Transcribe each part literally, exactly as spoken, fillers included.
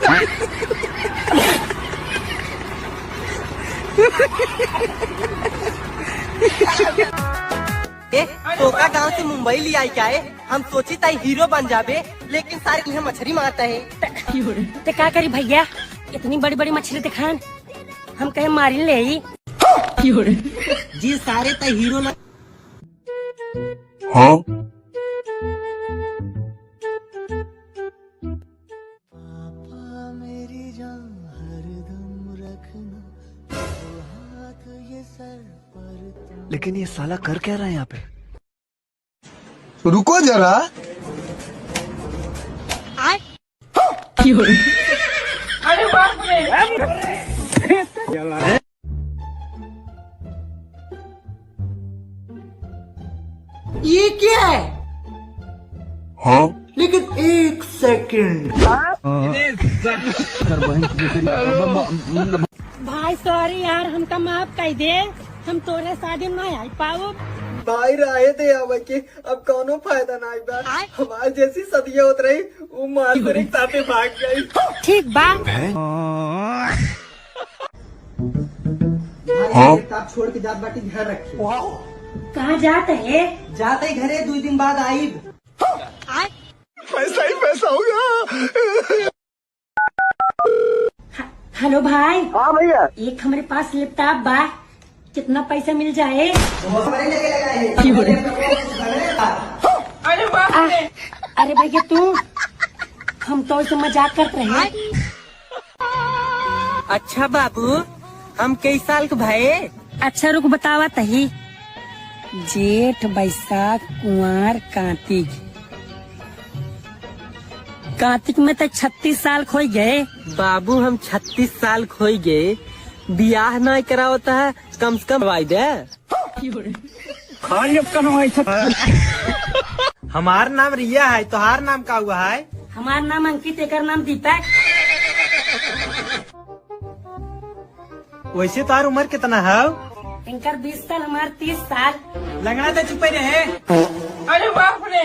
ए, तोका गांव से मुंबई ले आई क्या है? हम सोची ताई हीरो बन जाबे, लेकिन सारे इहे मछरी मारता है। ते का करी भैया, इतनी बड़ी बड़ी मछली दिखान, हम कहे मारी ले ही। जी सारे ताई हीरो ना। हाँ? लेकिन ये साला कर क्या रहा है यहाँ पे? रुको जरा। अरे बाप रे। ये क्या है? हाँ? लेकिन एक सेकंड। भाई सॉरी यार, हमका माफ कर दे, हम तोरे शादी में ना आई पाउब। भाई रहे दे आवे के, अब कौनो फायदा ना बा। आय? हमार जैसी सदिया होत रही, वो मास्टर एक साथे भाग गई। ठीक बा। भाई, हाँ? लैपटॉप छोड़ के जात बाटी, ध्यान रखिए। कहाँ जात है? जात है घरे, दो दिन बाद आईब। पैसा ही पैसा होगा। ह-, हेलो भाई। हाँ भैया। एक हमरे पास लैपटॉप बा, कितना पैसा मिल जाए? वो हमरे लगे लगा है। अरे बाप रे। अरे भैया तू, हम तो इसे मजाक करत रहे। अच्छा बाबू, हम कई साल के भए? अच्छा रुक बतावा तही। जेठ, बैसाख, कुंवार, कातिक। कातिक में तो छत्तीस साल खोई गए। बाबू हम छत्तीस साल खोई गए, बियाह ना करावता है, कम से कम करवाई दे। खाली कहाँ है सब? हमार नाम रिया है, तोहार नाम का हुआ है? हमार नाम अंकित, एकर नाम दीपक। वैसे तोहार उम्र कितना है? इनकर बीस साल, हमार तीस साल। लंगड़ा तो चुपे रहे। अरे बाप रे।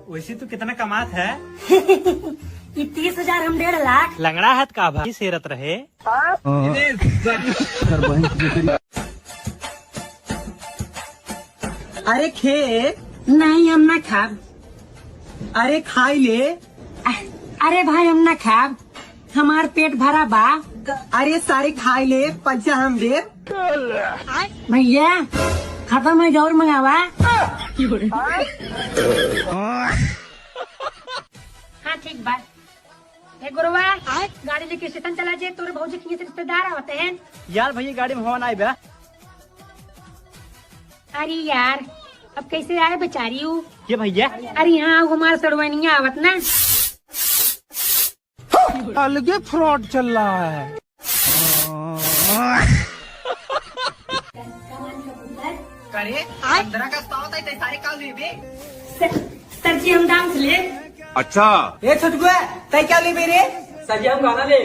वैसे तू कितना कमात है? ई तीस हजार, हम डेढ़ लाख। लंगड़ा है त का भाई सेरत रहे? अरे खे। नहीं, हम ना खाब। अरे खाई ले। अरे भाई, हम ना खाब, हमार पेट भरा बा। अरे सारे खाई ले, पैसा हम देब। भैया, खत्म है, और मंगावा। हाँ, ठीक बा। ए गुरुआ, गाड़ी लेके स्टेशन चला जे, तोरे भौजी के रिश्तेदार आवत हैं। यार भैया, गाड़ी में हवा ना आइबा। अरे यार, अब कैसे आए बेचारी ऊ? के भैया? अरे यहाँ हमार सड़वनिया आवत ना। अलगे फ्रॉड चल रहा है। करे, पंद्रह का सौ तय सारे का लेबे? सर, सर जी, हम दाम से ले। अच्छा। ए छोटुआ, तय क्या लेबे रे? सर जी, हम गाना ले।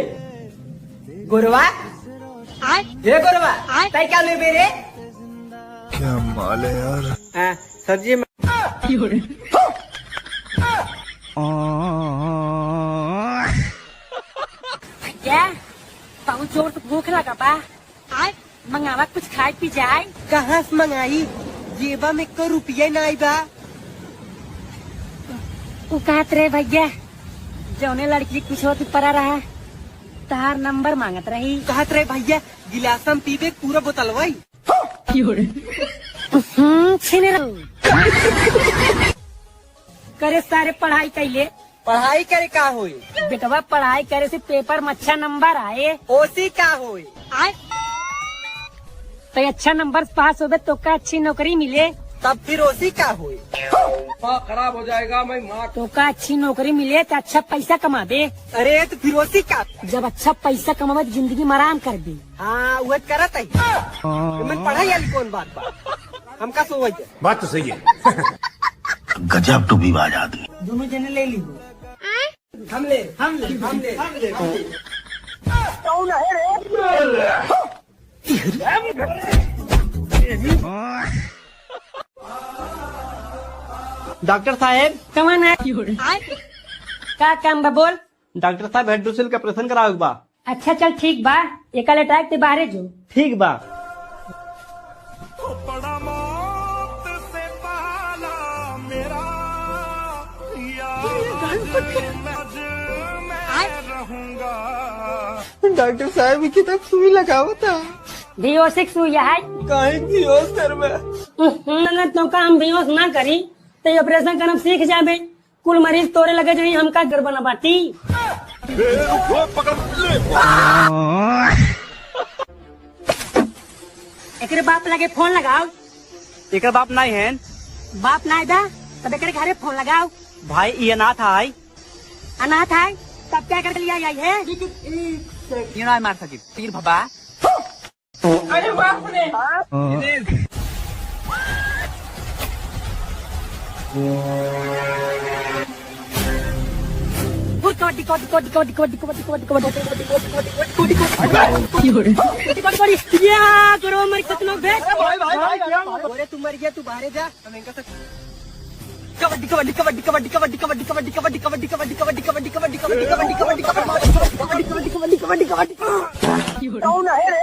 गोरवा? आय? ए गोरवा, आय? तय क्या लेबे रे? क्या माल है यार? हाँ, सर जी, हम भैया, बहुत जोर से भूख लगा बा। आय, मंगावा कुछ खाए पी जाए। कहाँ से मंगाई? जेबा में एको रुपया नाई बा। उ कहत रहे भैया, जौने लड़की कुछ होती परा रहा, तहार नंबर मांगत रही। कहत रहे भैया, गिलासा में पीबे पूरा बोतलवा ही। हम्म, छीने रहो। करे सारे पढ़ाई कैले। पढ़ाई करे का होई? बेटवा पढ़ाई करे से पेपर में अच्छा नंबर आए। ओसी का होई? आए? तो अच्छा नंबर से पास होबे तो का अच्छी नौकरी मिले। तब फिर ओसी का होई? दिमाग खराब हो जाएगा, मैं मार। तो का अच्छी नौकरी मिले तो अच्छा पैसा कमाबे। अरे तो फिर ओसी का? जब अच्छा पैसा कमाबे तो जिंदगी में आराम करबे। हाँ, उहे करत है। इमन पढ़ाई वाली कौन बात बा? हमका सोवत दे। बात तो सही है। गजब टोपीबाज आदमी। दोनों जने ले ली हो। हम ले, हम ले, हम ले, हम ले, हम ले। कौन है रे? डॉक्टर साहेब। कौन है? का काम बा बोल? डॉक्टर साहब, हेड्रोसिल का ऑपरेशन करावे के बा। अच्छा, चल ठीक बा, एका लेटाए के ते बाहरे जो। ठीक बा। थोपड़ा मौत से पाला मेरा यार, आज मैं रहूंगा। डॉक्टर साहब, ई कितना सुई लगावता। बेहोशी के सुई है। काहे बेहोश करबे? हम्म, अगर तोका हम बेहोश ना करी, तो ये ऑपरेशन करम सीख जाबे। कुल मरीज तोरे लगे जाई, हम का गड़बड़ ना बाटी। ए, रुको, पकड़, ले। एकरे बाप लगे फोन लगाओ। एकर बाप नाई है। बाप नाई बा, तब एकरे घरे फोन लगाओ। भाई, ई अनाथ है। अनाथ है, तब क्या कर लिया आई है? ये ना मार सकी, तीर भबा। अरे बाप रे। कबड्डी, कबड्डी, कबड्डी। या, करो, मर खत्म हो गए। भाई, भाई, भाई, भाई। अरे, तू मर गया, तू बाहरे जा। कबड्डी, कबड्डी, कबड्डी। कौन है रे?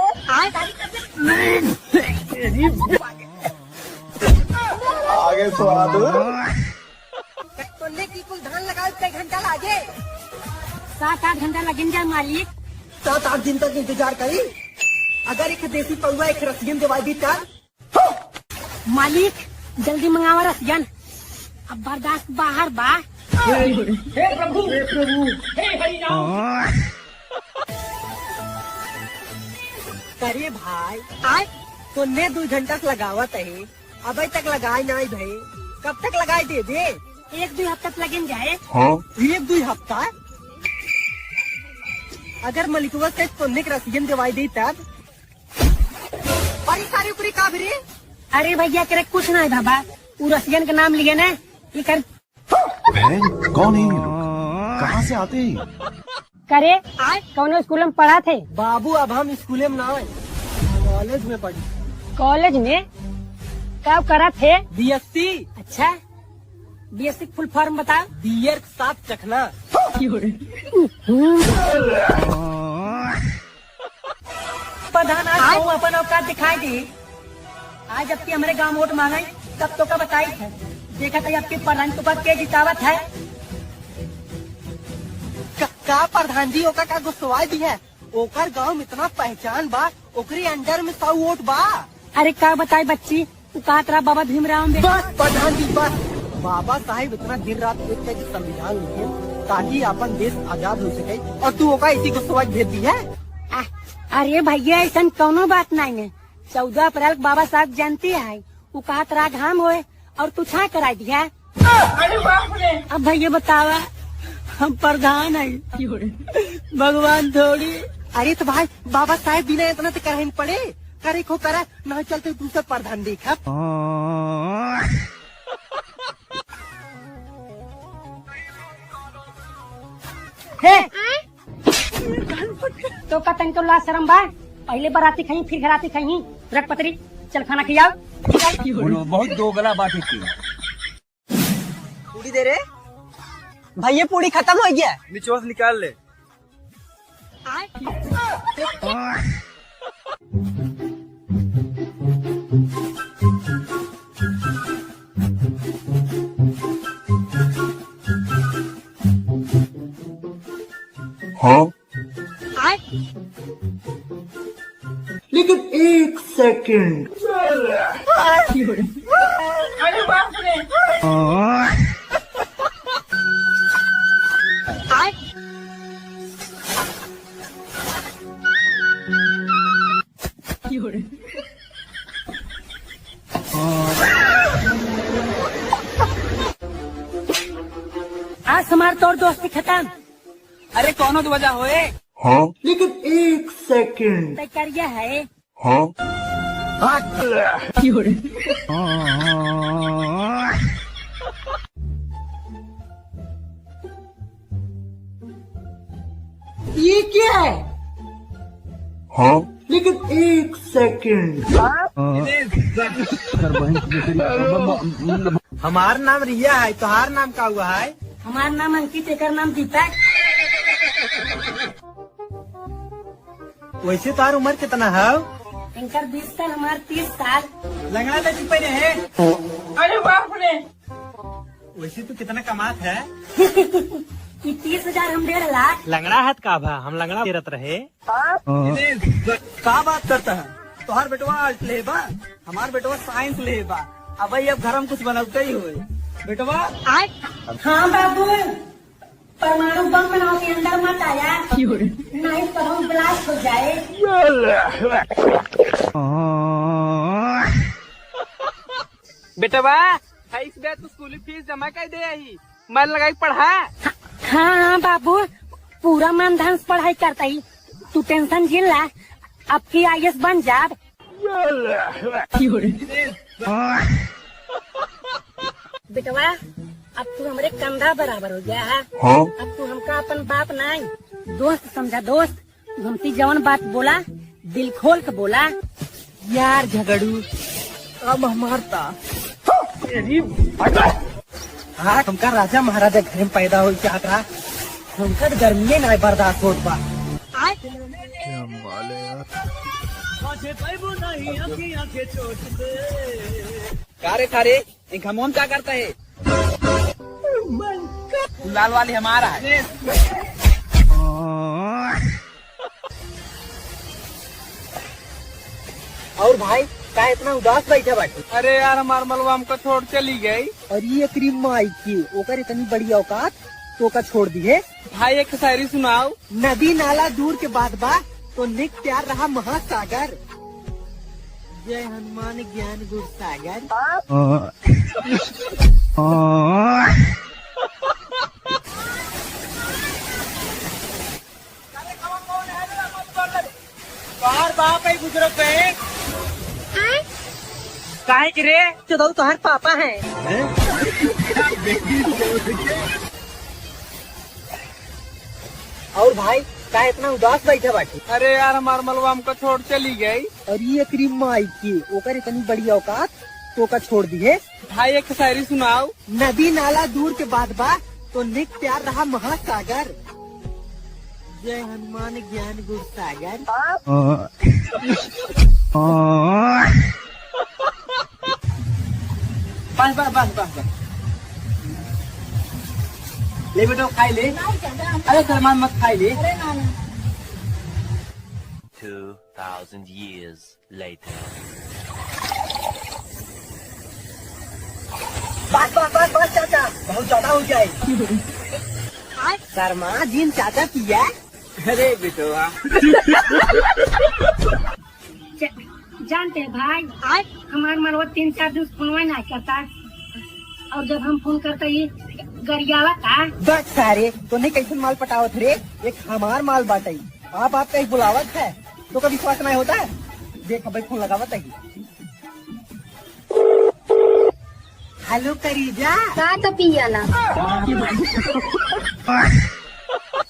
आगे स्वाद। तोने की कुल धान लगावे कै घंटा लागे? सात आठ घंटा लगिन जाए मालिक। सात आठ दिन तक इंतजार करी। अगर एक देसी पौवा एक रसियन देवाई दी तब? मालिक, जल्दी मंगावा रसियन, अब बर्दाश्त बाहर बा। हे प्रभु, हे प्रभु, हे हरि राम। अरे भाई, आय, तोने दू घंटा से लगावत है, अबे तक लगाए नाई भाई, कब तक लगाए देबे? एक दू हफ्ता तक लगिन जाए। हाँ? एक दू हफ्ता? अगर मलिकवा से तोने के रसियन देवाई दी तब? अरे सारी उपरी का भी रे? अरे भैया, करे कुछ ना है बाबा, उ रसियन के नाम लिए ना, ये कर। बहन, कौन है ये लोग? कहाँ से आते हैं? करे, आय, कौनो स्कूल में पढ़त है? बाबू, अब हम स्कूल में ना आए, कॉलेज में पढ़ी। कॉलेज में? का करत है? बीएससी। अच्छा, बीएससी के फुल फॉर्म बताओ। बियर के साथ चखना। प्रधान, आज आय? तू अपन औकात दिखाई दी। आज जबकि हमरे गांव वोट मांगे, तब तोका बताई है। देखत है, अबकी प्रधान तोका के जितावत है। का, का प्रधान जी, ओका का गुस्सवाई दी है? ओकर गांव में इतना पहचान बा, ओकरे under में सौ वोट बा। अरे का बताई बच्ची, तू कहत रहा बाबा भीमराव अम्बेडकर। बस प्रधान जी, बस। बाबा साहेब इतना दिन रात एक करके संविधान लिखे, ताकि अपन देश आजाद हो सके, और तू ओका इसी गुस्सवाई भेज दी है। आ, अरे भैया, ऐसन कौनो बात नहीं है। चौदह अप्रैल के बाबा साहब जयंती है, उ कहत रहा घाम होए और तू छाँह कराई दिया। अरे बाप रे। अब भैया बतावा, हम प्रधान है, भगवान थोड़ी। अरे तो भाई, बाबा साहेब बिना इतना तो करहिन पड़े, करे को करा, ना चलते दूसरा प्रधान देखा। हे, तोका तनिको लाज शरम बा? पहिले बराती खाई, फिर घराती खाई। रख पतरी, चल खाना खियाओ। बोलो, बहुत दोगला बात है की। पूड़ी दे रे। भाई, ये पूड़ी खत्म हो गया। निचवा से निकाल ले। हाँ? लेकिन एक सेकंड। अरे बाप रे। आज हमार तोर दोस्ती खत्म। अरे कौनो तो वजह होए। हाँ? लेकिन एक सेकंड। तय करिया है। हाँ? ये क्या है? हाँ? लेकिन एक सेकंड। हमार नाम रिया है, तोहार नाम का हुआ है? हमार नाम अंकित, एकर नाम दीपक। वैसे तोहार उम्र कितना है? इनकर बीस साल, हमार तीस साल। लंगड़ा तो चुपे रहे। अरे बाप रे। वैसे तू कितना कमात है? कि तीस हजार, हम डेढ़ लाख। लंगड़ा है त का भा, हम लंगड़ा पेरत रहे। का बात करता है? तोहार बेटवा आर्ट ले बा, हमार बेटवा साइंस ले बा। अब भाई, अब घर में कुछ बनौते ही होए। बेटवा। हाँ बाबू, परमाणु बम बनाओ के अंदर मत आया, नहीं तो हम ब्लास्ट हो जाए। बेटवा, है इस बार तू स्कूल फीस जमा कर दे आई, मन लगाई पढ़ा। हाँ, हाँ बाबू, पूरा मन ध्यान से पढ़ाई करता ही, तू टेंशन जिन ला, अब की आईएएस बन जाब। बेटवा, अब तू हमरे कंधा बराबर हो गया है। हाँ? अब तू हमका अपन बाप नाई, दोस्त समझा, दोस्त। तू हमसे जवन बात बोला, दिल खोल के बोला। यार झगड़ू, अब हमार ता। हाँ, हमका राजा महाराजा घर में पैदा हो चाहत रहा, हमका तो गर्मी ना बर्दाश्त होत बा। का रे, का रे, ये घमोन का करता है? लाल वाली हमारा है। और भाई, का इतना उदास बैठा बाटे? अरे यार, हमार मलवा हमको छोड़ चली गई। अरे एकरी माई की, ओकर इतनी बड़ी औकात, तो का छोड़ दी है? भाई, एक शायरी सुनाओ। नदी नाला दूर के बात बा, तो निक प्यार रहा महासागर। जय हनुमान ज्ञान गुण सागर। तोहार बाप है बुजुर्ग बहन। काहे के रे? चुदऊ तोहार पापा है। और भाई, का इतना उदास बैठा बाटे? अरे यार, हमार मलवा हमको छोड़ चली गई। अरे एकरी माई की, ओकर इतनी बड़ी औकात, तो का छोड़ दी है? भाई, एक शायरी सुनाओ। नदी नाला दूर के बात बा, तो निक प्यार रहा महासागर। जय हनुमान ज्ञान गुण सागर। बस, बस, बस, बस, बस। ले बेटो, खाई ले। अरे सलमान मत खाई ले। Two thousand years later। बस, बस, बस, बस, चाचा, बहुत ज्यादा हो जाए। शर्मा जिन चाचा पिया। अरे बेटवा। ज-, जानते हैं भाई, आज हमार मलवा तीन चार दिन से फोनवा ना करता, और जब हम फोन करता, ये गरियावा था। बस सारे, तो नहीं कैसे माल पटावत रे? एक हमार माल बाटई, आप, आप कहीं बुलावत है, तो का विश्वास नहीं होता है? देख, भाई फोन लगावत है। हेलो करीजा। का तो पियाला?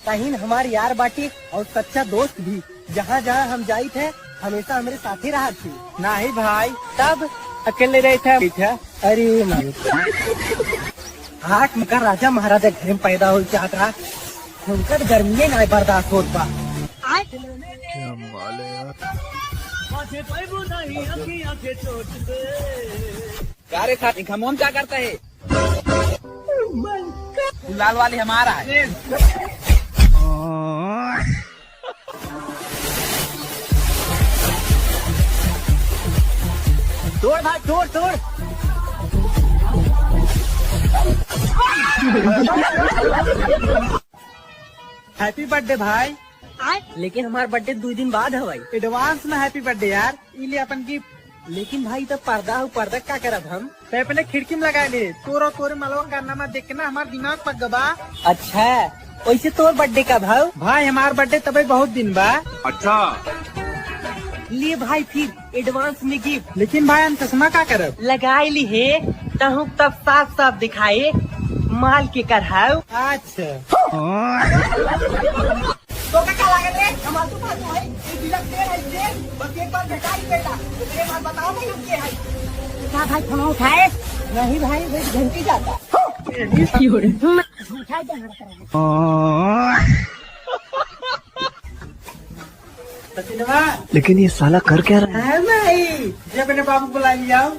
तहीन हमार यार बाटी और सच्चा दोस्त भी। जहाँ जहाँ हम जाइत है, हमेशा हमरे साथे रहत ही। नाही भाई, तब अकेले रहत है। अरे माई। आठ मका राजा महाराजा घर में पैदा हो चाहत रहा, उनकर गर्मी ना बर्दाश्त होत बा। का रे खाती खमोन क्या करता है? लाल वाली हमारा है। तोड़ भाई, तोड़, तोड़। Happy birthday भाई। आय? लेकिन हमार birthday दो दिन बाद है भाई। Advance में happy birthday यार। ई ले अपन gift। लेकिन भाई, तब पर्दा हो, पर्दा का करब हम? ते अपने खिड़की में लगा ले। तोर और तोरे मलवा का नामा देख के ना हमार दिमाग पक गबा। अच्छा, वैसे तोर birthday कब हौ? भाई, हमार birthday तबे बहुत दिन बा। अच्छा। लिए भाई, फिर advance में gift। लेकिन भाई, हम चश्मा का करब? लगाई ली है, तहु तब साफ साफ दिखाए माल के करहाव। अच्छा। तो का, का लागत रे? हम आलतू फालतू है, ई बिना तेल है, तेल, बस एक बार भेटाई बेटा, तेरे बात बताओ नहीं हम के है। का भाई, फोन उठाए? नहीं भाई, वो घंटी जाता। क्यों रे? उठाए दे, हमारा तरफ। सचिनवा। लेकिन ये साला कर क्या रहा है? है भाई, जे अपने बाबू को बुला लिया।